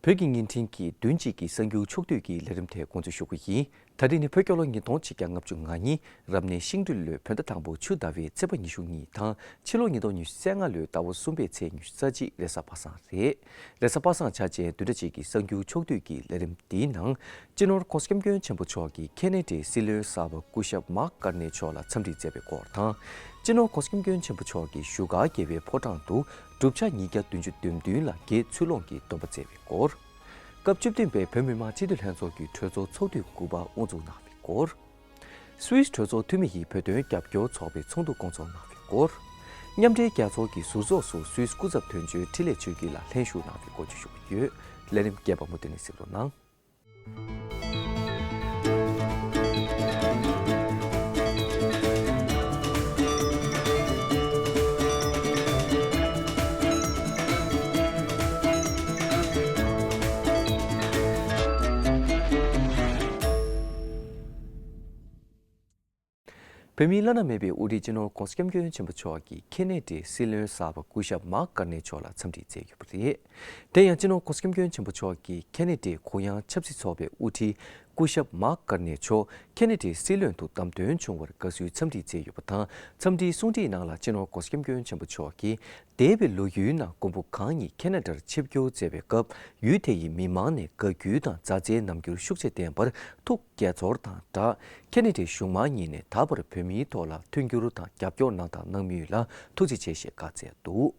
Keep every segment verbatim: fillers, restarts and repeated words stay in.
བོད་ཀྱི་བརྙན་འཕྲིན་གྱི་བདུན་གཅིག་གི་གསར་འགྱུར་ཕྱོགས་བསྡུས་ཀྱི་ལས་རིམ་དེ་འགོ་འཛུགས་ཞུ་གི་ཡིན། ད་རེས་ནི་བོད་རྒྱལ་ལོ་ཉིས་སྟོང་ཆིག་བརྒྱ་ལྔ་བཅུ་ང་གཉིས་རབ་གནས་ཤིང་སྦྲུལ་ལོའི་བོད་ཟླ་དང་པོ་ཆུ་ཟླ་བའི་ཚེས་པ་ཉི་ཤུ་གཉིས་དང་ཕྱི་ལོ་ཉིས་སྟོང་ཉི་ཤུ་རྩ་ལྔ་ལོའི་ཟླ་བ་གསུམ་པའི་ཚེས་ཉི་ཤུ་རྩ་གཅིག་རེས་གཟའ་པ་སངས་རེད། རེས་གཟའ་པ་སངས་འཆར་ཅན་བདུན་ཕྲག་གཅིག་གི་གསར་འགྱུར་ཕྱོགས་བསྡུས་ཀྱི་ལས་རིམ་འདིའི་ནང་། སྤྱི་ནོར་༸གོང་ས་༸སྐྱབས་མགོན་ཆེན་པོ་མཆོག་གིས་ཁེ་ན་ཌའི་སྲིད་བློན་གསར་པ་སྐུ་ཞབས་མཱག་ཀར་ནེ་མཆོག་ལ་འཚམས་འདྲི་མཛད་པའི་སྐོར་དང་། སྤྱི་ནོར་༸གོང་ས་༸སྐྱབས་མགོན་ཆེན་པོ་མཆོག་གིས་བཞུགས་སྒར་རྒྱལ་བའི་ཕོ་བྲང་དུ་བསྒྲུབ་བྱ་ཉིས་བརྒྱ་བདུན་ཅུ་དོན་བདུན་ལ་དགེ་ཚུལ་སློང་གི་སྡོམ་པ་མཛད་པའི་སྐོར། སྐབས་བཅུ་བདུན་པའི་བོད་མི་མང་སྤྱི་འཐུས་ལྷན་ཚོགས་ཀྱི་གྲོས་ཚོགས་ཚོགས་དུས་དགུ་པ་དབུ་འཛུགས་གནང་བའི་སྐོར། སུད་སི་གྲོས་ཚོགས་འཐུས་མི་ཡིས་བོད་དོན་རྒྱབ་སྐྱོར་ཚོགས་པའི་ཚོགས་འདུ་སྐོང་ཚོགས་གནང་བའི་སྐོར། མཉམ་འབྲེལ་རྒྱལ་ཚོགས་ཀྱི་ཟུར་ཚོགས་སུ་སུད་སི་སྐུ་ཚབ་དོན་གཅོད་འཕྲིན་ལས་ཆོས་སྐྱིད་ལགས་ལྷན་ཞུགས་གནང་བའི་སྐོར་བཅས་ཞུ་གི་ཡོད། ལས་རིམ་རྒྱས་པ་མུ་མཐུད་ནས་གཟིགས་རོགས་གནང་། བོད་མིའི་བླ་ན་མེད་པའི་དབུ་ཁྲིད་སྤྱི་ནོར་༸གོང་ས་༸སྐྱབས་མགོན་ཆེན་པོ་མཆོག་གིས་ཁེ་ན་ཌའི་སྲིད་བློན་གསར་པ་སྐུ་ཞབས་མཱག་ཀར་ནེ་མཆོག་ལ་འཚམས་འདྲི་མཛད་ཡོད་པ་རེད། དེ་ཡང་སྤྱི་ནོར་༸གོང་ས་༸སྐྱབས་མགོན་ཆེན་པོ་མཆོག་གིས་ཁེ་ན་ཌའི་གུ་ཡངས་ཆབ་སྲིད་ཚོགས་པའི་དབུ་ཁྲིད་སྐུ་ཞབས་མཱག་ཀར་ནེ་མཆོག་ཁེ་ན་ཌའི་སྲིད་བློན་དུ་བདམས་ཐོན་བྱུང་བར་དགའ་བསུའི་འཚམས་འདྲི་མཛད་ཡོད་པ་དང་། འཚམས་འདྲིའི་གསུང་འཕྲིན་ནང་ལ་སྤྱི་ནོར་༸གོང་ས་༸སྐྱབས་མགོན་ཆེན་པོ་མཆོག་གིས། འདས་པའི་ལོ་རྒྱུས་ནང་མགོན་པོ་གང་ཉིད་ཁེ་ན་ཌར་ཆིབས་བསྒྱུར་མཛད་པའི་སྐབས། ཡུལ་དེ་ཡི་མི་མང་ནས་དགའ་སྐྱིད་དང་མཛའ་བརྩེའི་རྣམ་འགྱུར་ཤུགས་ཆེ་བསྟན་པར་ཐུགས་དགྱེས་ཚོར་དང་སྦྲགས། ཁེ་ན་ཌའི་གཞུང་མང་གཉིས་ནས་ད་བར་བོད་མིའི་ཐོག་ལ་མཐུན་འགྱུར་དང་རྒྱབ་སྐྱོར་གནང་དང་གནང་མུས་ལ་ཐུགས་རྗེ་ཆེ་ཞེས་བཀའ་སྩལ་འདུག་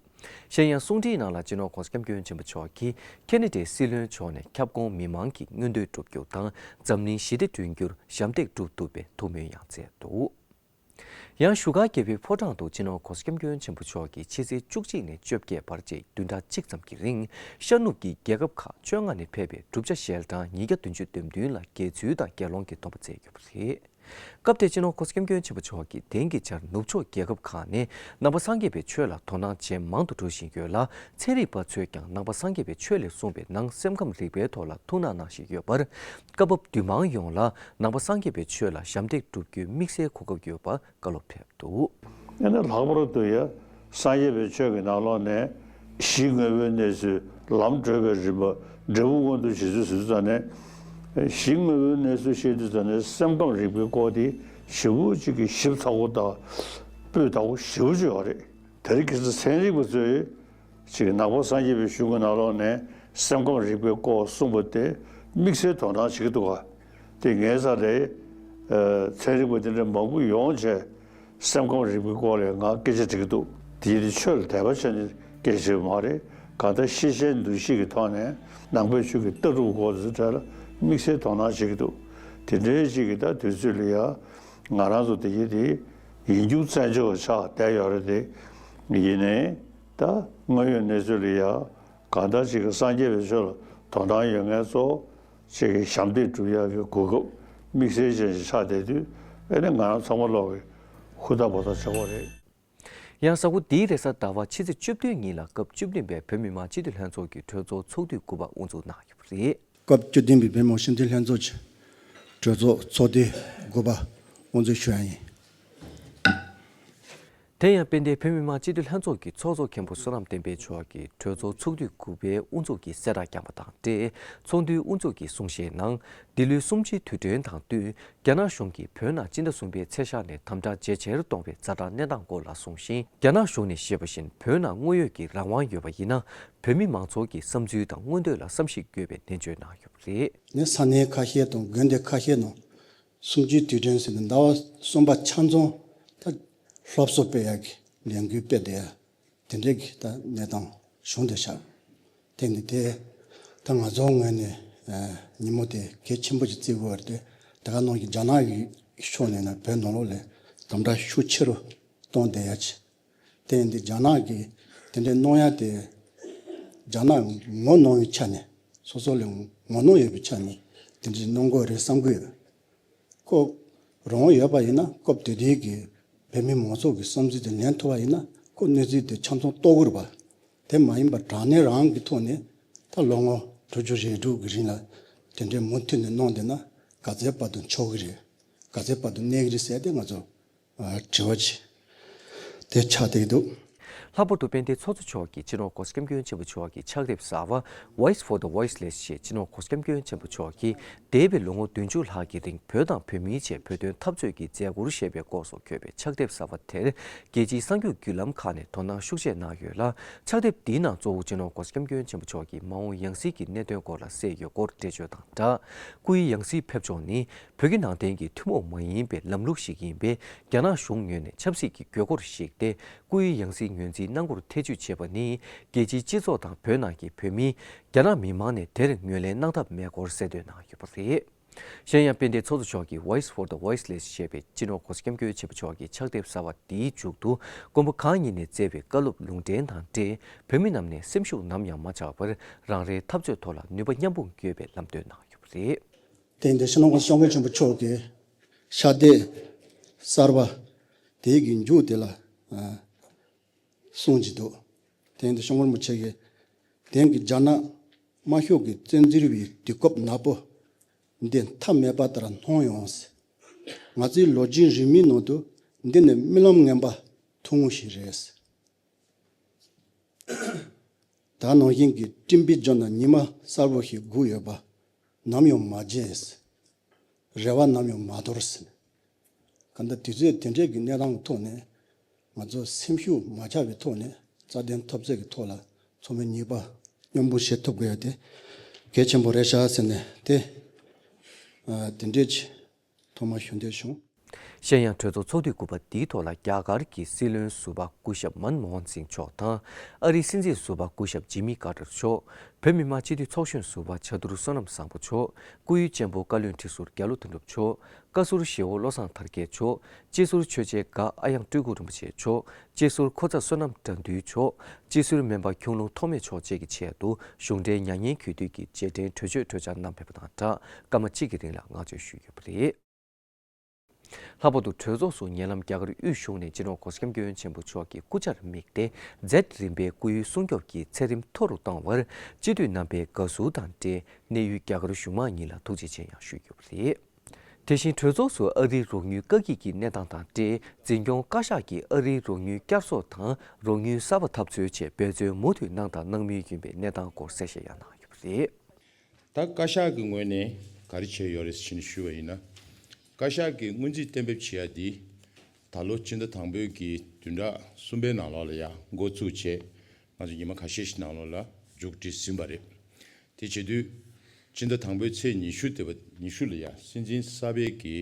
གཞན་ཡང་གསུང་འཕྲིན་ནང་ལ་སྤྱི་ནོར་༸གོང་ས་༸སྐྱབས་མགོན་ཆེན་པོ་མཆོག་གིས་ཁེ་ན་ཌའི་སྲིད་བློན་མཆོག་ནས་ཁྱབ་ཁོངས་མི་མང་གི་མངོན་འདོད་བསྒྲུབ་རྒྱུ་དང་འཛམ་གླིང་ཞི་བདེ་བསྐྲུན་རྒྱུར་ཞབས་འདེགས་སྒྲུབ་ཐུབ་པའི་ཐུགས་སྨོན་ཡང་སྩལ་འདུག་ཡང་བཞུགས་སྒར་རྒྱལ་བའི་ཕོ་བྲང་དུ་སྤྱི་ནོར་༸གོང་ས་༸སྐྱབས་མགོན་ཆེན་པོ་མཆོག་གིས་ཕྱི་ཚེས་བཅུ་གཅིག་ནས་བཅོ་བརྒྱད་བར་བཅས་བདུན་ཕྲག་གཅིག་ཙམ་གྱི་རིང་ཤར་ནུབ་ཀྱི་རྒྱལ་ཁབ་ཁག་བཅོ་ལྔ་ནས་ཕེབས་པའི་བསྒྲུབ་བྱ་ཞལ་གྲངས་ཉིས་བརྒྱ་བདུན་ཅུ་དོན་བདུན་ལ་དགེ་ཚུལ་དང་དགེ་སློང་གི་སྡོམ་པ་མཛད་ཡོད་པ་རེད། སྐབས་དེར་སྤྱི་ནོར་༸གོང་ས་༸སྐྱབས་མགོན་ཆེན་པོ་མཆོག་གིས་དེང་གི་ཆར་ནུབ་ཕྱོགས་རྒྱལ་ཁབ་ཁག་ནས་ནང་པ་སངས་རྒྱས་པའི་ཆོས་ལ་དོ་སྣང་ཇེ་མང་དུ་འགྲོ་བཞིན་ཡོད་ལ། ཚན་རིག་པ་ཚོས་ཀྱང་ནང་པ་སངས་རྒྱས་པའི་ཆོས་ལས་གསུངས་པའི་ནང་སེམས་ཁམས་རིག་པའི་ཐོག་ལ་ཐུགས་སྣང་གནང་བཞིན་ཡོད་པར། སྐབས་བབ་འདུས་མང་ཡོངས་ལ་ནང་པ་སངས་རྒྱས་པའི་ཆོས་ལ་ཞབས་འདེགས་སྒྲུབ་རྒྱུའི་དམིགས་བསལ་གོ་སྐབས་ཡོད་པ་བཀའ་སློབ་ཕེབས་འདུག་ཨ་ནི་ལྷག་པར་དུ་ཡང་སངས་རྒྱས་པའི་ཆོས་ཀྱི་ནང་ལོགས་ནས་གཞི་དངོས་པོའི་གནས་ཚུལ་ལམ་བགྲོད་པའི་རིམ་པ་འབྲས་བུ་མངོན་དུ་བྱེད་ཚུལ་ཟེར་དུས་ཙམ་ནས། གཞི་དངོས་པོའི་གནས་ཚུལ་བཤད་དུས་ཙམ་ནས་སེམས་ཁམས་རིག་པའི་སྐོར་དེ་ཞེ་པོ་ཅིག་གི་ཞིབ་ཚགས་པོ་དང་སྤུས་དག་པོ་ཞེ་པོ་ཅིག་ཡོད་རེད། དེ་རིང་ཁ་སང་ཚན་རིག་པ་ཚོས་ཅིག་ནང་པ་སངས་རྒྱས་པའི་གཞུང་གི་ནང་ལོགས་ནས་སེམས་ཁམས་རིག་པའི་སྐོར་གསུངས་པ་དེ་དམིགས་བསལ་དོ་སྣང་བྱེད་ཀྱི་འདུག་ག་དེ་ངའི་རྩ་ལས་ཚན་རིག་པ་དེ་འདྲ་མང་པོ་ཡོང་བྱས། སེམས་ཁམས་རིག་པའི་སྐོར་ལ་ང་སྐད་ཆ་དྲི་གི་འདུག་དེ་ཡིན་དུས་ཆོས་ལ་དད་པ་བྱས་ནས་སྐད་ཆ་དྲི་བ་མ་རེད། གང་ལྟར་ཤེས་བྱའི་འདུ་ཤེས་ཀྱི་ཐོག་ནས་ནང་པའི་ཆོས་ཀྱི་ལྟ་གྲུབ་སྐོར་དེ་ཚོ་གྲས་ལ་དམིགས་བསལ་དོ་སྣང་བྱེད་ཀྱི་འདུག་དེ་འདྲའི་ཅིག་གི་ད་དུས་ཚོད་ལ་ཡ་ང་རང་ཚོ་དེ་ཡིན་དེ་ཡིན་རྒྱུ་བཙན་བྱོལ་བ་ཆགས་བསྡད་ཡོད་རེད་དེ། ཡིན་ནའི་ད་དངོས་ཡོད་གནས་ཚུལ་ལ་ཡ་གང་ལྟར་ཅིག་གི་སངས་རྒྱས་པའི་ཆོས་ལ་དོ་སྣང་ཡོད་མཁན་ཚོ། ཅིག་གི་ཞབས་འདེགས་སྒྲུབ་ཡག་གི་གོ་སྐབས་དམིགས་བསལ་ཅན་ཞིག་ཆགས་བསྡད་དུས། ཨེ་ནི་ང་རང་ཚང་མ་ལོག་གི་ཧུར་ཐག་འབད་ཐག་བྱེད་དགོས་རེད། ཡང་གཟའ་འཁོར་འདིའི་རེས་གཟའ་ཟླ་བ་ཕྱི་ཚེས་བཅུ་བདུན་ཉིན་ལ་སྐབས་བཅུ་བདུན་པའི་བོད་མི་མང་སྤྱི་འཐུས་ལྷན་ཚོགས་ཀྱི་གྲོས་ཚོགས་ཚོགས་དུས་དགུ་པ་དབུ་འཛུགས་གནང་ཡོད་པ་རེད། སྐབས་བཅུ་བདུན་པའི་བོད་མི་མང་སྤྱི་འཐུས་ལྷན་ཚོགས་ཀྱི་གྲོས་ཚོགས་ཚོགས་དུས་དགུ་པ་དབུ་འཛུགས་ཞུ་ཡ་ཡིན། དེ་ཡང་དཔལ་ལྡན་བོད་མི་མང་སྤྱི་འཐུས་ལྷན་ཚོགས་ཀྱི་ཚོགས་གཙོ་མཁན་པོ་བསོད་ནམས་བསྟན་འཕེལ་མཆོག་གིས་གྲོས་ཚོགས་ཚོགས་དུས་དགུ་པའི་དབུ་འཛུགས་ཀྱི་གསལ་བསྒྲགས་བསྐྱངས་པ་དང་འབྲེལ། ཚོགས་འདུའི་དབུ་འཛུགས་ཀྱི་གསུང་བཤད་ནང་། འདི་ལོའི་གསུམ་བཅུའི་དུས་དྲན་དང་བསྟུན། རྒྱ་ནག་གཞུང་གིས་བོད་ནང་སྤྱི་ཟླ་གསུམ་པའི་ཚེས་ཤར་ནས་དམ་དྲག་ཇེ་ཆེར་གཏོང་བའི་ཛ་དྲག་གནས་སྟངས་སྐོར་ལ་གསུངས་ཤིང་། རྒྱ་ནག་གཞུང་ནས་བཤད་པ་བཞིན་བོད་ནང་དངོས་ཡོད་ཀྱི་རང་དབང་ཡོད་པ་ཡིན་ན། བོད་མི་མང་ཚོགས་ཀྱི་བསམ་ཚུལ་དང་མངོན་འདོད་ལ་བསམ་ཤེས་དགོས་པའི་ནན་བརྗོད་གནང་ཡོད་པ་རེད། ནས་ས་གནས་ཁ་ཤས་དང་དགོན་སྡེ་ཁ་ཤས་ནང་། གསུམ་བཅུའི་དུས་དྲན་ཟེར་ནས་ཟླ་བ་གསུམ་པ་ཆ་ཚང་ད་སློབ་གསོ་སྤེལ་ཡག་གི་ལས་འགུལ་སྤེལ་བསྡད་ཡ་དེ་འདྲའི་གི་ད་གནས་སྟངས་བྱུང་བསྡད་ཤག་དེ་ནི་དེ་ད་ང་ཚོའི་ངོས་ནས་ཨ་ཉིན་མོ་དེ་གལ་ཆེན་པོ་ཞིག་བརྩི་དགོས་པ་རེད། དེ་ག་ནང་བཞིན་རྒྱ་ནག་གི་ཕྱོགས་ནས་ན་བོད་ནང་ལོགས་ལ་དམ་དྲག་ཤུགས་ཆེ་རུ་གཏོང་བསྡད་ཡ་ཆེ། དེ་ཡིན་དུས་རྒྱ་ནག་གིས་དེ་འདྲའི་གནང་ཡ་དེ་རྒྱ་ནག་ངོ་གནོང་བའི་ཆ་ནས་སོ་སོ་ལ་ངོ་གནོང་ཡོད་པའི་ཆ་ནས་དེ་འདྲའི་གནང་དགོས་རེད་བསམ་གི་ཡོད། ཁོ་རང་དབང་ཡོད་པ་ཡིན་ན་སྐབས་དེ་དུས་ཀྱི་བོད་མི་མང་ཚོགས་ཀྱི་བསམ་ཚུལ་དེ་ལེན་ཐུབ་པ་ཡིན་ན་ཁོ་གནས་ཚུལ་དེ་ཆ་ཚང་རྟོགས་ཀྱི་རེད་པ། དེ་མ་ཡིན་པར་དྲང་གནས་རང་གི་ཐོག་ནས་ད་ལོ་ངོ་དྲུག་ཅུ་རེ་དྲུག་གི་རིང་ལ་དེ་འདྲའི་མུ་མཐུད་ནས་གནང་བསྡད་ན་ག་ཚད་བར་དུ་ཆོག་གི་རེད། ག་ཚད་བར་དུ་གནས་ཀྱི་རེད་ཟེར་ཏེ་ང་ཚོ་དྲི་བ་ཅིག་དེ་ཆགས་བསྡད་འདུག་ལྷག་པར་དུ་དཔལ་ལྡན་ཚོགས་གཙོ་མཆོག་གིས་སྤྱི་ནོར་༧གོང་ས་༧སྐྱབས་མགོན་ཆེན་པོ་མཆོག་གི་ཕྱག་དེབ་གསར་བ་Voice for the Voiceless ཞེས་སྤྱི་ནོར་༧གོང་ས་༧སྐྱབས་མགོན་ཆེན་པོ་མཆོག་གིས་འདས་པའི་ལོ་ངོ་བདུན་ཅུ་ལྷག་གི་རིང་བོད་དང་བོད་མིའི་ཆེད་བོད་དོན་འཐབ་རྩོད་ཀྱི་མཛད་སྒོར་ཞེས་པའི་སྐོར་སོགས་འཁོད་པའི་ཕྱག་དེབ་གསར་བ་དེར་རྒྱལ་སྤྱིའི་གསར་འགྱུར་བརྒྱུད་ལམ་ཁག་ནས་དོ་སྣང་ཤུགས་ཆེ་གནང་ཡོད་ལ། ཕྱག་དེབ་འདིའི་ནང་གཙོ་བོ་སྤྱི་ནོར་༧གོང་ས་༧སྐྱབས་མགོན་ཆེན་པོ་མཆོག་གི་མ་འོངས་ཡང་སྲིད་ཀྱི་གནད་དོན་སྐོར་ལ་གསལ་ཡོད་སྐོར་འགྲེལ་བརྗོད་དང་སྦྲགས། སྐུའི་ཡང་སྲིད་ཕེབས་ཕྱོགས་ནི་བོད་ཀྱི་ནང་བསྟན་གྱི་ཐུན་མོང་མ་ཡིན་པའི་ལམ་ལུགས་ཤིག་ཡིན་པས། རྒྱ་ནག་གཞུང་ངོས་ནས་ཆབ་སྲིད་ཀྱི་དགོས་མཁོར་གཞིགས་ཏེ། སྐུའི་ཡང་སྲིད་ངོས་འཛིན་གནང་སྐོར་ཐེ་བྱུས་བྱས་པ་ནི། རྒྱལ་སྤྱིའི་སྤྱི་ཚོགས་དང་བོད་ནང་གི་བོད་མིས་རྒྱ་ནག་མི་མང་ནས་དེར་ངོས་ལེན་གནང་ཐབས་མེད་སྐོར་གསལ་འདོན་གནང་ཡོད་པ་རེད། གཞན་ཡང་། དཔལ་ལྡན་ཚོགས་གཙོ་མཆོག་གིས་Voice for the Voiceless ཞེས་པའི་སྤྱི་ནོར་༧གོང་ས་༧སྐྱབས་མགོན་ཆེན་པོ་མཆོག་གི་ཕྱག་དེབ་གསར་བ་འདིའི་མཇུག་ཏུ། མགོན་པོ་གང་ཉིད་ནས་བསྩལ་བའི་བཀའ་སློབ་ལུང་འདྲེན་དང་འབྲེལ། བོད་མི་རྣམས་ནས་སེམས་ཤུགས་ནམ་ཡང་མ་ཆག་པར། རང་རེའི་འཐབ་རྩོད་ཐོག་ལ་ནུས་པ་མཉམ་སྤུངས་དགོས་པའི་ལམ་སྟོན་གནང་ཡོད་པ་རེད། དེ་ཡིན་དུས་སྤྱི་ནོར་༧གོང་ས་༧སྐྱབས་མགོན་ཆེན་པོ་མཆོག་གི་ཕྱག་དེབ་གསར་པ་དེའི་གི་མཇུག་དེ་ལ་ཨ་གསུངས་ཀྱི་འདུག་དེ་ཡིན་དུས་སྐྱབས་མགོན་རིན་པོ་ཆེ་གིས། དེང་གི་རྒྱ་ནག་དམར་ཤོག་གི་བཙན་འཛུལ་བའི་དུས་སྐབས་ནག་པོ་འདི་མཐའ་མེད་པ་ལྟར་སྣང་ཡོང་། ང་ཚོའི་ལོ་རྒྱུས་རིང་མོའི་ནང་དུ་འདི་ནི་རྨི་ལམ་ངན་པ་ཐུང་ངུ་ཞིག་རེད། ད་ནང་བཞིན་གྱི་སྤྲིན་པའི་རྒྱབ་ན་ཉི་མ་གསལ་པོ་ཞིག་སྒུག་ཡོད་པ་ནམ་ཡང་མ་བརྗེད། རེ་བ་ནམ་ཡང་མ་དོར་ཟེར། གང་ལྟར་དུས་ཚོད་དེ་འདྲའི་གི་གནས་སྟངས་ཀྱི་ཐོག་ནས་ང་ཚོ་སེམས་ཤུགས་མ་ཆག་པའི་ཐོག་ནས་རྩ་དོན་འཐབ་རྩོད་ཀྱི་ཐོག་ལ་ཚང་མས་ནུས་པ་མཉམ་སྤུངས་བྱེད་ཐུབ་དགོས་ཡ་དེ་གལ་ཆེན་པོ་རེད་ཤག་ཟེར་ནས་དེ་ཨ་དེ་འདྲའི་ཅིག་ཐོག་མར་ཞུ་འདོད་བྱུང་། གཞན་ཡང་། གྲོས་ཚོགས་ཚོགས་དུས་དགུ་པ་འདིའི་ཐོག་ལ་རྒྱ་གར་གྱི་སྲིད་བློན་ཟུར་པ་སྐུ་ཞབས་མན་མོ་ཧན་སིང་མཆོག་དང་། ཨ་རིའི་སྲིད་འཛིན་ཟུར་པ་སྐུ་ཞབས་ཇི་མི་ཀར་ཏར་མཆོག་བོད་མི་མང་སྤྱི་འཐུས་ཚོགས་གཞོན་ཟུར་པ་བྱ་དུར་བསོད་ནམས་བཟང་པོ་མཆོག་སྐུའི་གཅེན་པོ་བཀའ་བློན་ཁྲི་ཟུར་རྒྱ་ལོ་དོན་གྲུབ་མཆོག་བཀའ་ཟུར་ཞེ་བོ་བློ་བཟང་དར་རྒྱས་མཆོག་སྤྱི་ཟུར་ཆོས་རྗེ་དགའ་ཨ་ཡང་སྤྲུལ་སྐུ་རིན་པོ་ཆེ་མཆོག་སྤྱི་ཟུར་ཁོ་ཚ་བསོད་ནམས་དགྲ་འདུལ་མཆོག་སྤྱི་ཟུར་སྨན་པ་ཁྱུང་ལུང་ཐོགས་མེད་མཆོག་བཅས་ཀྱི་ཆེད་དུ་གཞུང་འབྲེལ་མྱ་ངན་གུས་འདུད་ཀྱི་རྗེས་དྲན་གྲོས་ཆོད་གྲོས་འཆར་བསྣམས་ཕེབས་པ་དང་སྦྲགས། སྐར་མ་གཅིག་གི་རིང་ལ་བསྔགས་བརྗོད་ཞུས་ཡོད་པ་རེད། ལྷག་པར་དུ་གྲོས་ཚོགས་སུ་ཉེ་ལམ་རྒྱ་གར་དབུས་གཞུང་ནས་སྤྱི་ནོར་༧གོང་ས་༧སྐྱབས་མགོན་ཆེན་པོ་མཆོག་གི་སྐུ་ཕྱྭར་དམིགས་ཏེ་མཛད་རིམ་པའི་སྐུའི་སྲུང་སྐྱོབ་ཀྱི་ཚད་རིམ་མཐོ་རུ་བཏང་བར་སྤྱི་འཐུས་རྣམ་པས་དགའ་བསུ་དང་འབྲེལ་གནས་ཡུལ་རྒྱ་གར་གཞུང་མང་ཉིད་ལ་ཐུགས་རྗེ་ཆེ་ཡང་ཞུས་ཡོད་པ་རེད། དེ་བཞིན་གྲོས་ཚོགས་སུ་ཨ་རིའི་རོགས་དངུལ་བཀག་སྐྱིལ་གྱི་གནས་སྟངས་དང་འབྲེལ་འཛིན་སྐྱོང་བཀའ་ཤག་གིས་ཨ་རིའི་རོགས་དངུལ་བསྐྱར་གསོ་དང་རོགས་དངུལ་གསར་པ་ཐབས་འཚོལ་ཆེད་འབད་བརྩོན་མུ་མཐུད་གནང་དང་གནང་མུས་ཡིན་པའི་གནས་སྟངས་སྐོར་གསལ་བཤད་ཡང་གནང་ཡོད་པ་རེད། ད་བཀའ་ཤག་གི་ངོས་ནས་ག་རེ་བྱས་ཡོད་རེད་ཟེར་ནས་ཞུས་པ་ཡིན་ན། བཀའ་ཤག་གིས་སྔོན་རྩིས་གཏན་འབེབས་བྱེད་ཡ་འདི་ད་ལོ་སྤྱི་ཟླ་དང་པོའི་གི་བདུན་ཕྲག་གསུམ་པའི་ནང་ལོགས་ལ་ཡ་འགོ་བཙུགས་བྱས་ང་ཚོ་ཉི་མ་ཁ་ཤས་ཤིག་ནང་ལོགས་ལ་མཇུག་སྒྲིལ་ཟིན་པ་རེད། དེ་བྱེད་དུས་སྤྱི་ཟླ་དང་པོའི་ཚེས་ཉི་ཤུ་དེ་བ་ཉི་ཤུ་ལ་ཡ་སྲིད་འཛིན་གསར་པའི་གི་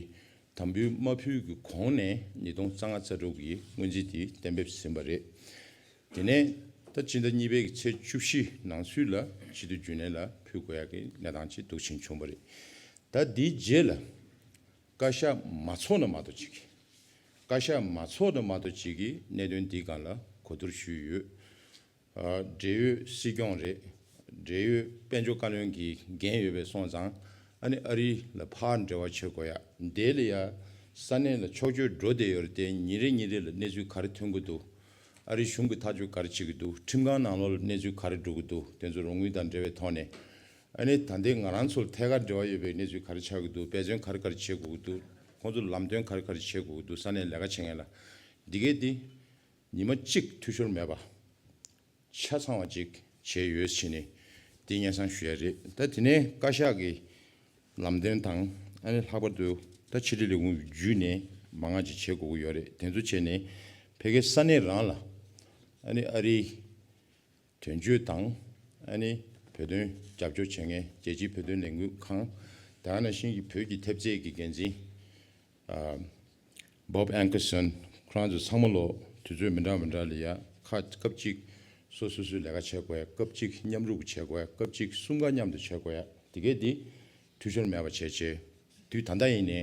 དམ་འབུལ་མ་ཕུལ་གྱི་གོང་ནས་ཉིས་སྟོང་རྩ་ལྔ་རྩ་དྲུག་གི་སྔོན་རྩིས་དེ་གཏན་འབེབས་ཟིན་པ་རེད། དེ་ནས་ད་སྤྱི་ཟླ་གཉིས་པའི་གི་ཚེས་བཅུ་བཞི་ནང་ཚུད་ལ་སྤྱི་འཐུས་རྒྱུན་ལས་ལ་ཕུལ་དགོས་ཡག་གི་གནས་སྟངས་ཅིག་འདུག་ཕྱིན་བྱུང་བ་རེད། ད་དེའི་རྗེས་ལ་བཀའ་ཤག་མ་ཚོགས་ན་མ་གཏོགས་ཅིག་བཀའ་ཤག་མ་ཚོགས་ན་མ་གཏོགས་ཅིག་གི་གནད་དོན་འདིའི་སྒང་ལ་གོ་བསྡུར་ཞུས་ཡོད། ཨ་འབྲེལ་ཡོད་སྲིད་སྐྱོང་རེད། འབྲེལ་ཡོད་དཔལ་འབྱོར་བཀའ་བློན་གྱི་འགན་ཡོད་པའི་སོང་ཙང་ཨ་ནི་ཨ་རི་ལ་ཕར་འབྲེལ་བ་བྱེད་དགོས་ཡ། འདི་ལ་ཡ་ས་གནས་ལ་ཕྱོགས་བསྐྱོད་འགྲོ་བསྡད་ཡོད་རེད་དེ། ཉིན་རེ་ཉིན་རེ་ལ་གནས་ཚུལ་ག་རེ་ཐོན་གྱི་འདུག་ཨ་རི་གཞུང་གིས་ཐག་གཅོད་ག་རེ་བྱེད་ཀྱི་འདུག་ཁྲིམས་ཁང་ནང་ལོགས་ལ་གནས་ཚུལ་ག་རེ་འགྲོ་གི་འདུག་དེ་ཚོ་རོགས་དངུལ་དང་འབྲེལ་བའི་ཐོག་ནས་ཨ་ནི་ད་ལྟའི་ང་རང་ཚོར་ཐད་ཀར་འབྲེལ་བ་ཡོད་པའི་གནས་ཚུལ་ག་རེ་ཆགས་ཀྱི་འདུག་དཔེ་མཚོན་ག་རེ་ག་རེ་བྱེད་དགོས་ཀྱི་འདུག་ཁོང་ཚོ་ལམ་སྟོན་ག་རེ་ག་རེ་བྱེད་དགོས་ཀྱི་འདུག་ས་གནས་ལས་ཀ་བྱེད་མཁན་ལ་འདི་གས་འདི་ཉི་མ་གཅིག་འཐུས་ཤོར་མེད་པ། ཆ་ཚང་བ་ཅིག་བྱས་ཡོད་ཕྱིན་ནས་འདི་སྙན་སེང་ཞུ་ཡ་རེད། ད་དེ་ནས་བཀའ་ཤག་གི་ལམ་སྟོན་དང་ཨ་ནི་ལྷག་པར་དུ་ད་ཕྱི་དྲིལ་ལས་ཁུངས་བརྒྱུད་ནས་མང་ང་ཅིག་བྱེད་དགོས་ཀྱི་ཡོད་རེད། དེ་ཚོ་བྱས་ནས་ཕ་གིའི་ས་གནས་རང་ལ་ཨ་ནི་ཨ་རིའི་དོན་གཅོད་དང་ཨ་ནི་བོད་དོན་རྒྱབ་སྐྱོར་བྱེད་མཁན་རྒྱལ་སྤྱིའི་བོད་དོན་ལས་འགུལ་ཁང་དེ་ག་ནང་བཞིན་གྱི་བོད་ཀྱི་ཐེབས་རྩའི་གི་འགན་འཛིན། ཨ། Bob Ankerson ཁོ་རང་ཚོ་ཚང་མ་ལོ་དུས་ཚོད་མི་འདྲ་མི་འདྲ་ལ་ཡ་ཁ་སྐབས་གཅིག་སོ་སོ་སོའི་ལས་ཀ་བྱེད་དགོས་ཡ། སྐབས་གཅིག་མཉམ་རུབ་བྱེད་དགོས་ཡ། སྐབས་གཅིག་གསུམ་ཀ་མཉམ་དུ་བྱེད་དགོས་ཡ། དེ་གས་དེ་འཐུས་ཤོར་མེད་པ་བྱས་བྱས་དུས་ད་ལྟ་ཡིན་ནའི་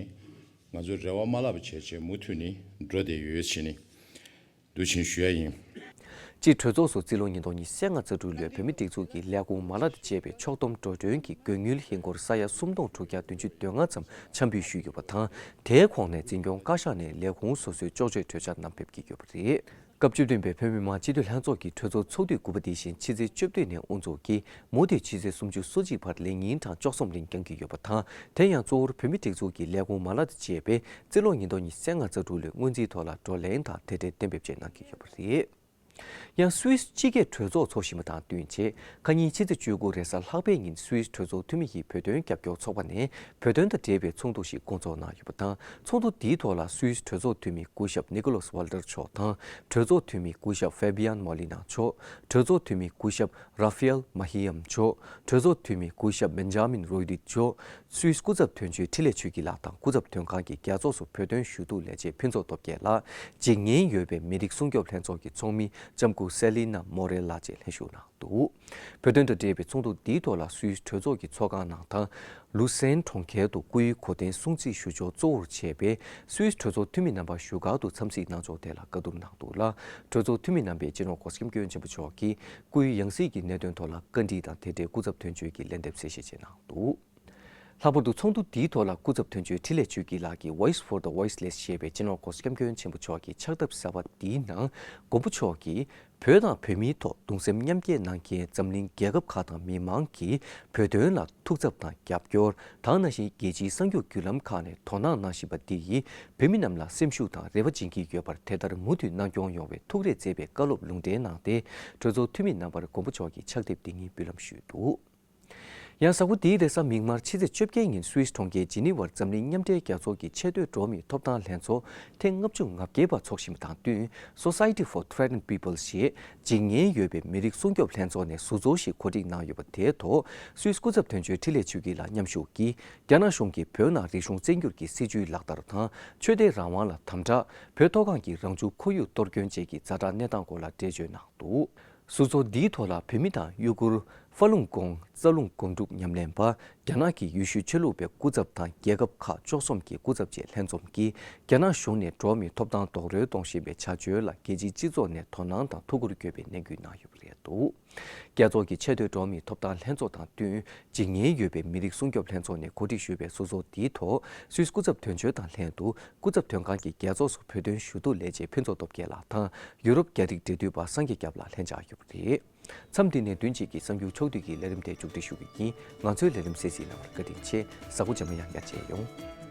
ང་ཚོ་རེ་བ་མ་བརླག་པ་བྱས་བྱས་མུ་མཐུད་ནས་འགྲོ་བསྡད་ཡོད་ཟེར་ནས་འདུག་ཕྱིན་ཞུ་ཡ་ཡིན། སྤྱིར་གྲོས་ཚོགས་སུ་རྩིས་ལོ་ཉིས་སྟོང་ཉི་ཤུ་རྩ་ལྔ་རྩ་དྲུག་ལོའི་བོད་མིའི་སྒྲིག་འཛུགས་ཀྱི་ལས་ཁུངས་མ་ལག་དང་བཅས་པའི་ཕྱོགས་བསྡོམས་འགྲོ་གྲོན་གྱི་དགོས་དངུལ་ཧིན་སྒོར་ས་ཡ་སུམ་སྟོང་དྲུག་བརྒྱ་བདུན་ཅུ་དོན་ལྔ་ཙམ་འཆམ་འབུལ་ཞུས་ཡོད་པ་དང་། དེའི་ཁོངས་ནས་འཛིན་སྐྱོང་བཀའ་ཤག་ནས་ལས་ཁུངས་སོ་སོའི་ལྕོགས་ཆོས་གྲོས་འཆར་བསྣམས་ཕེབས་ཀྱི་ཡོད་པ་རེད། སྐབས་བཅུ་བདུན་པའི་བོད་མི་མང་སྤྱི་འཐུས་ལྷན་ཚོགས་ཀྱི་གྲོས་ཚོགས་ཚོགས་དུས་དགུ་པ་འདི་བཞིན་ཕྱི་ཚེས་བཅུ་བདུན་ནས་དབུ་འཛུགས་ཀྱིས་མུ་མཐུད་ཕྱི་ཚེས་སུམ་ཅུ་སོ་གཅིག་བར་ལས་ཉིན་གྲངས་བཅུ་གསུམ་རིང་འགྱངས་ཀྱི་ཡོད་པ་དང་། དེ་ཡང་གཙོ་བོར་བོད་མིའི་སྒྲིག་འཛུགས་ཀྱི་ལས་ཁུངས་མ་ལག་དང་བཅས་པའི་རྩིས་ལོ་ཉིས་སྟོང་ཉི་ཤུ་རྩ་ལྔ་རྩ་དྲུག་ལོའི་སྔོན་རྩིས་ཐོག་ལ་བགྲོ་གླེང་དང་དེ་འབྲེལ་གཏན་འབེབས་བཅས་གནང་གི་ཡོད་པ་རེད། ཡང་སུད་སི་སྤྱི་སྒེར་གྲོས་ཚོགས་འཚོགས་བཞིན་པ་དང་བསྟུན་བྱས། ཁ་ཉིན་ཕྱི་ཚེས་བཅུ་དགུ་རེས་གཟའ་ལྷག་པའི་ཉིན་སུད་སི་གྲོས་ཚོགས་འཐུས་མི་ཡིས་བོད་དོན་རྒྱབ་སྐྱོར་ཚོགས་པ་ནས་བོད་དོན་དང་འབྲེལ་བའི་ཚོགས་འདུ་ཞིག་སྐོང་ཚོགས་གནང་ཡོད་པ་དང་། ཚོགས་འདུ་འདིའི་ཐོག་ལ་སུད་སི་གྲོས་ཚོགས་འཐུས་མི་སྐུ་ཞབས་ནི་ཀོ་ལོས་ཝལ་ཏར་མཆོག་དང་། གྲོས་ཚོགས་འཐུས་མི་སྐུ་ཞབས་ཧྥེ་བི་ཡན་མོ་ལི་ན་མཆོག་གྲོས་ཚོགས་འཐུས་མི་སྐུ་ཞབས་ར་ཧྥི་ཨེལ་མ་ཧི་ཡམ་མཆོག་གྲོས་ཚོགས་འཐུས་མི་སྐུ་ཞབས་བེན་ཇ་མིན་རོ་ཡི་ཏི་མཆོག་སུད་སི་སྐུ་ཚབ་དོན་གཅོད་འཕྲིན་ལས་ཆོས་སྐྱིད་ལགས་དང་། སྐུ་ཚབ་དོན་ཁང་གི་རྒྱལ་ཚོགས་སུ་བོད་དོན་ཞུ་གཏུག་ལས་བྱེད་ཕུན་ཚོགས་སྟོབས་རྒྱལ་ལགས། འཇིགས་ཉེན་ཡོད་པའི་མི་རིགས་སྲུང་སྐྱོབ་ལྷན་ཚོགས་ཀྱི་ཚོགས་མི་ལྕམ་སྐུ་སེ་ལི་ན་མོ་རེ་ལགས་བཅས་ལྷན་ཞུགས་གནང་འདུག་བོད་དོན་དང་འབྲེལ་བའི་ཚོགས་འདུ་འདིའི་ཐོག་ལ་སུད་སི་གྲོས་ཚོགས་ཀྱི་ཚོགས་ཁང་ནང་དང་། ལུ་སན་གྲོང་ཁྱེར་དུ་སྐུའི་གོ་སྟོན་སྲུང་བརྩི་ཞུ་ཕྱོགས་གཙོ་བོར་བྱས་པའི་སུད་སི་གྲོས་ཚོགས་འཐུས་མི་རྣམ་པ་བཞུགས་སྒར་དུ་འཚམས་གཟིགས་གནང་ཕྱོགས་ཐད་ལ་བཀའ་བསྡུར་གནང་འདུག་ལ། གྲོས་ཚོགས་འཐུས་མི་རྣམ་པས་སྤྱི་ནོར་གོང་ས་སྐྱབས་མགོན་ཆེན་པོ་མཆོག་གིས་སྐུའི་ཡང་སྲིད་ཀྱི་གནད་དོན་ཐོག་ལ་བཀའ་འདྲི་དང་དེ་འབྲེལ་སྐུ་ཚབ་དོན་གཅོད་ཀྱི་ལན་འདེབས་གསལ་བཤད་བྱས་གནང་འདུག་ལྷག་པར་དུ་ཚོགས་འདུ་འདིའི་ཐོག་ལ་སྐུ་ཚབ་དོན་གཅོད་འཕྲིན་ལས་ཆོས་སྐྱིད་ལགས་ཀྱིས་Voice for the Voiceless ཞེས་པའི་སྤྱི་ནོར་གོང་ས་སྐྱབས་མགོན་ཆེན་པོ་མཆོག་གི་ཕྱག་དེབ་གསར་པ་འདིའི་ནང་མགོན་པོ་མཆོག་གིས་བོད་དང་བོད་མིའི་ཐོག་གདུང་སེམས་མཉམ་སྐྱེད་གནང་མཁན་འཛམ་གླིང་རྒྱལ་ཁབ་ཁག་དང་མི་མང་གིས་བོད་དོན་ལ་ཐུགས་འཚབ་དང་རྒྱབ་སྐྱོར། དེ་ནང་བཞིན་རྒྱལ་སྤྱིའི་གསར་འགྱུར་བརྒྱུད་ལམ་ཁག་ནས་དོ་སྣང་གནང་བཞིན་པ་འདི་ཡིས་བོད་མི་རྣམས་ལ་སེམས་ཤུགས་དང་རེ་བ་སྦྱིན་གྱི་ཡོད་པར་དེ་ལྟར་མུ་མཐུད་གནང་སྐྱོང་ཡོང་བའི་ཐུགས་རེ་མཛད་པའི་བཀའ་སློབ་ལུང་འདྲེན་གནང་སྟེ། གྲོས་ཚོགས་འཐུས་མི་རྣམ་པར་མགོན་པོ་མཆོག་གི་ཕྱག་དེབ་འདི་ཉིད་འབུལ་ལམ་ཞུས་འདུག་ཡང་གཟའ་འཁོར་འདིའི་རེས་གཟའ་མིག་དམར་ཕྱི་ཚེས་བཅོ་བརྒྱད་ཉིན་སུད་སི་གྲོང་ཁྱེར་ཇི་ནི་ཝར་འཛམ་གླིང་མཉམ་འབྲེལ་རྒྱལ་ཚོགས་ཀྱི་ཆེས་མཐོའི་འགྲོ་བ་མིའི་ཐོབ་ཐང་ལྷན་ཚོགས་ཐེངས་ལྔ་བཅུ་ང་བརྒྱད་པ་འཚོགས་བཞིན་པ་དང་བསྟུན། Society for Threatened Peoples ཞེས་འཇིགས་ཉེན་ཡོད་པའི་མི་རིགས་སྲུང་སྐྱོབ་ལྷན་ཚོགས་ནས་ཟུར་འཛུལ་ཞིག་གོ་སྒྲིག་གནང་ཡོད་པ་དེའི་ཐོག་སུད་སི་སྐུ་ཚབ་དོན་གཅོད་འཕྲིན་ལས་ཆོས་སྐྱིད་ལགས་མཉམ་ཞུགས་ཀྱིས། རྒྱ་ནག་གཞུང་གིས་བོད་ནང་རིག་གཞུང་བཙན་སྒྱུར་གྱི་སྲིད་བྱུས་ལག་བསྟར་དང་། ཆོས་དད་རང་དབང་ལ་དམ་དྲག་བོད་མཐོ་སྒང་གི་རང་བྱུང་ཁོར་ཡུག་གཏོར་སྐྱོན་བཅས་ཀྱི་ཛ་དྲག་གནས་སྟངས་སྐོར་ལ་འགྲེལ་བརྗོད་གནང་འདུག་ཟུར་འཛུལ་འདིའི་ཐོག་ལ་བོད་མི་དང་ཡུ་གུར། ཧྥ་ལུང་ཀོང་། རྩ་རླུང་སྒོམ་སྒྲུབ་ཉམས་ལེན་པ། རྒྱ་ནག་གི་ཡུལ་ཤུལ་ཆོས་ལུགས་པའི་སྐུ་ཚབ་དང་རྒྱལ་ཁབ་ཁག་བཅུ་གསུམ་གྱི་སྐུ་ཚབ་བཅས་ལྷན་འཛོམས་ཀྱིས། རྒྱ་ནག་གཞུང་ནས་འགྲོ་བ་མིའི་ཐོབ་ཐང་རྡོག་རོལ་གཏོང་བཞིན་པའི་བྱ་སྤྱོད་ལ་རྒྱལ་སྤྱིའི་སྤྱི་ཚོགས་ནས་དོ་སྣང་དང་ཐུགས་ཁུར་དགོས་པའི་ནན་སྐུལ་གནང་ཡོད་པ་རེད་འདུག་རྒྱལ་ཚོགས་ཀྱི་ཆེས་མཐོའི་འགྲོ་བ་མིའི་ཐོབ་ཐང་ལྷན་ཚོགས་དང་བསྟུན། འཇིགས་ཉེན་ཡོད་པའི་མི་རིགས་སྲུང་སྐྱོབ་ལྷན་ཚོགས་ནས་གོ་སྒྲིག་ཞུས་པའི་ཟུར་འཛུལ་འདིའི་ཐོག་སུད་སི་སྐུ་ཚབ་དོན་གཅོད་དང་ལྷན་དུ། སྐུ་ཚབ་དོན་ཁང་གི་རྒྱལ་ཚོགས་སུ་བོད་དོན་ཞུ་གཏུག་ལས་བྱེད་ཕུན་ཚོགས་སྟོབས་རྒྱལ་ལགས་དང་། ཡུ་རོབ་རྒྱ་རིགས་འབྲེལ་མཐུད་པ་སངས་རྒྱས་སྐྱབས་ལགས་ལྷན་བཅར་ཡོད་པ་རེད། མཚམས་འདི་ནས་བདུན་གཅིག་གི་གསར་འགྱུར་ཕྱོགས་བསྡུས་ཀྱི་ལས་རིམ་དེ་མཇུག་སྒྲིལ་ཞུ་གི་ཡིན། ང་ཚོའི་ལས་རིམ་གསན་གཟིགས་གནང་བར་བཀའ་དྲིན་ཆེ། གཟའ་འཁོར་རྗེས་མ་ཡང་བསྐྱར་མཇལ་ཡོང་།